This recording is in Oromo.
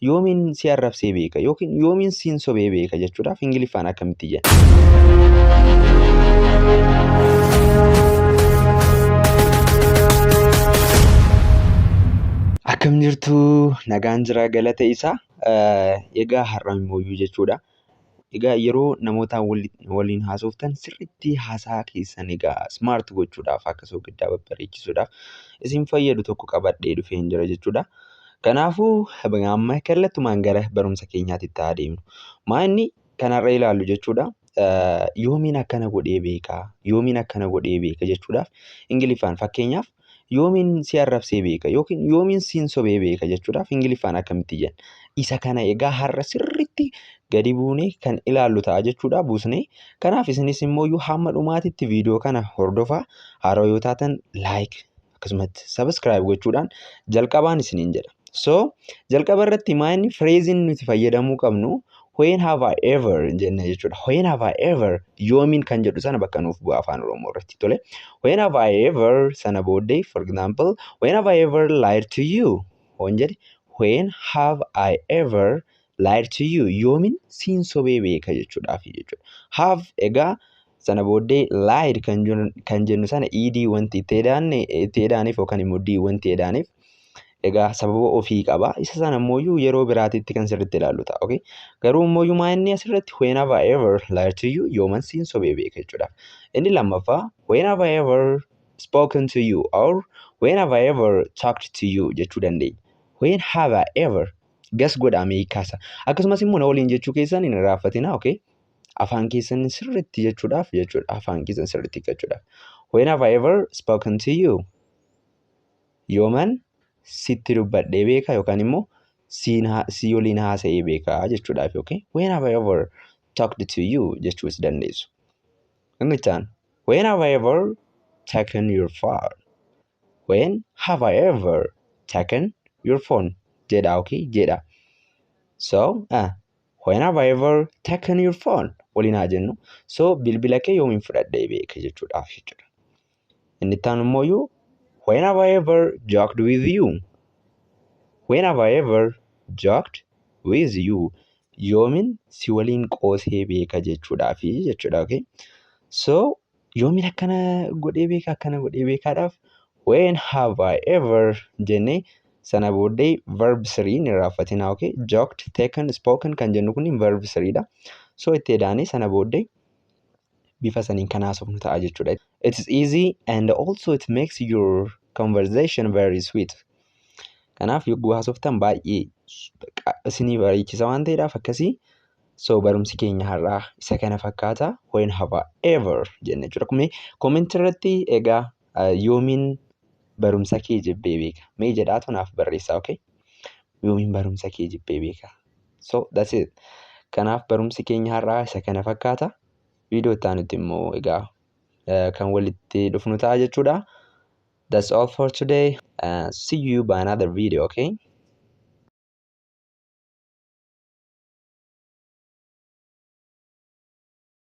Yoomiin si arrabsee beeka yookiin yoomiin siin sobee beeka jechuudhaaf Ingiliffaan akkamitti jenna? Akkam jirtu, nagaan jira galata isaa. Egaa har'a immoo jechuudha. Egaa yeroo namootaan waliin haasoftan sirriitti haasaa keessan egaa smart gochuudhaaf akka soogiddaa babbareechisuudhaaf isin fayyadu tokko qabadhee dhufeen jira jechuudha. Kanaafuu amma kallattumaan gara barumsa keenyaatti haa deemnu. Maa inni kanarra ilaallu jechuudha. Yoomiin akkana godhee beekaa? Yoomiin akkana godhee beeka jechuudhaaf Ingiliffaan fakkeenyaaf yoomiin si arrabsee beeka yookiin yoomiin siin sobee beeka jechuudhaaf Ingiliffaan akkamitti jenna? Isa kana egaa har'a sirriitti gadi buunee kan ilaallu ta'a jechuudha buusnee. Kanaaf isinis immoo hamma dhumaatitti viidiyoo kana hordofaa, haaraa yoo taatan like akkasumatti subscribe gochuudhaan jalqabaan isiniin jedha. So jalqaba irratti maa inni fireeziin nuti fayyadamuu qabnu when have I ever jenna jechuudha. When have I ever, yoomiin kan jedhu sana bakka nuuf bu'a afaan Oromoo irratti tole. When have I ever sana booddee, for example, when have I ever lied to you hoon jedhe, when have I ever lied to you, yoomiin siin sobee beeka jechuudhaaf jechuudha. Have egaa sana booddee lied kan jennu sana ed wanti itti edaanne itti edaaniif yookaan immoo d wanti edaaniif egaa sababa ofii qaba. Isa sana immoo yeroo biraatitti kan sirriitti ilaallu ta'a. Okay? Garuu immoo maa inni asirratti when have I ever lied to you, yooman siin sobee beeka jechuudha. Inni lammaffaa when have I ever spoken to you or when have I ever talked to you jechuu dandeenya. When have I ever, guess godhaa kaasa. Akkasumas immoo na waliin jechuu keessan hin irraanfatinaa. Okay? Afaan keessan sirriitti jechuudhaaf jechuudha. Afaan keessan sirriitti jechuudhaaf. When have I ever spoken to you? Yooman sitti dubbadhee beeka yookaan immoo si waliin haasa'ee beeka jechuudhaaf. Okay? When have I ever talked to you jechuus dandeessu. Inni itti aanu when have I ever taken your phone? When have I ever taken your phone? Jedha, okay? Jedha. So, when have I ever taken your phone? Waliin haa jennu. So, bilbila kee yoomiin fudhadhee beeka jechuudhaaf jechuudha. Inni itti aanu immoo when have I ever joked with you? When have I ever joked with you? Yoomiin si waliin qoosee beeka jechuudhaafi jechuudha. Okay? So, yoomiin akkana godhee beeka, akkana godhee beekaadhaaf when have I ever jennee sana booddee verb 3 hin irraanfatinaa. Okay? Joked, taken, spoken kan jennu kun verb 3 dha. So itti edaanee sana booddee bifa saniin kan haasofnu ta'a jechuudha. It is easy and also it makes your conversation very sweet. Kanaaf yogguu haasoftan baay'ee isinii bareechisa waan ta'eedhaaf akkasii. So barumsi keenya har'aa isa kana fakkaata. When have I ever jenne jechuudha. Mee comment irratti egaa yoomiin barumsa kee jibbee beeka? Mee jedhaatu naaf barreessaa, okay? Yoomiin barumsa kee jibbee beeka? So that's it. Kanaaf barumsi keenya har'aa isa kana fakkaata. Viidiyoo itti aanutti immoo egaa kan walitti dhufnu ta'a jechuudha. That's all for today. See you by another video, okay?